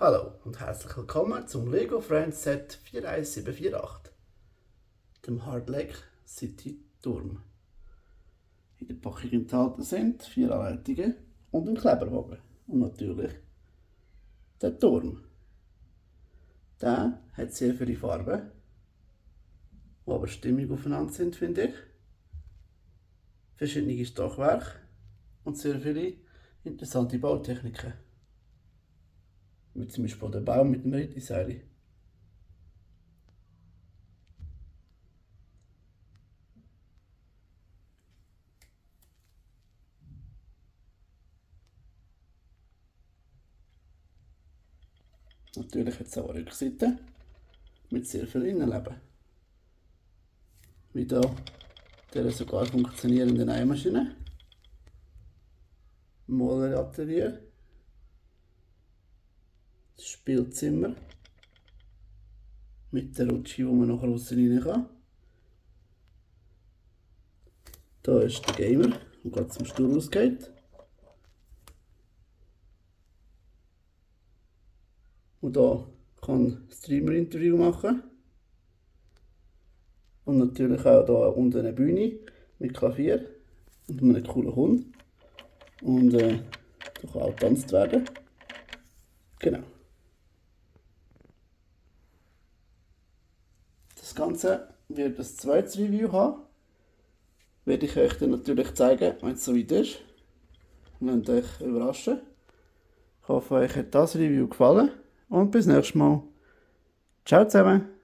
Hallo und herzlich willkommen zum Lego Friends Set 41748, dem Hard Lake City Turm. In der Packung enthalten sind 4 Anleitungen und ein Kleberwagen und natürlich der Turm. Der hat sehr viele Farben, die aber stimmig aufeinander sind, finde ich. Verschiedene Stockwerke und sehr viele interessante Bautechniken. Wie zum Beispiel der Baum mit dem Rittiseil. Natürlich hat es auch eine Rückseite mit sehr viel Innenleben. Wie hier der sogar funktionierenden Nähmaschine, Maleratelier, das Spielzimmer mit der Rutsche, wo man nachher raus rein kann. Hier ist der Gamer, der gerade zum Stuhl ausgeht. Und hier kann Streamer-Interview machen. Und natürlich auch hier unten eine Bühne mit Klavier und einem coolen Hund. Und da kann auch getanzt werden. Genau. Das Ganze wird ein zweites Review haben. Werde ich euch dann natürlich zeigen, wenn es soweit ist. Lasst euch überraschen. Ich hoffe, euch hat das Review gefallen und bis nächstes Mal. Ciao zusammen!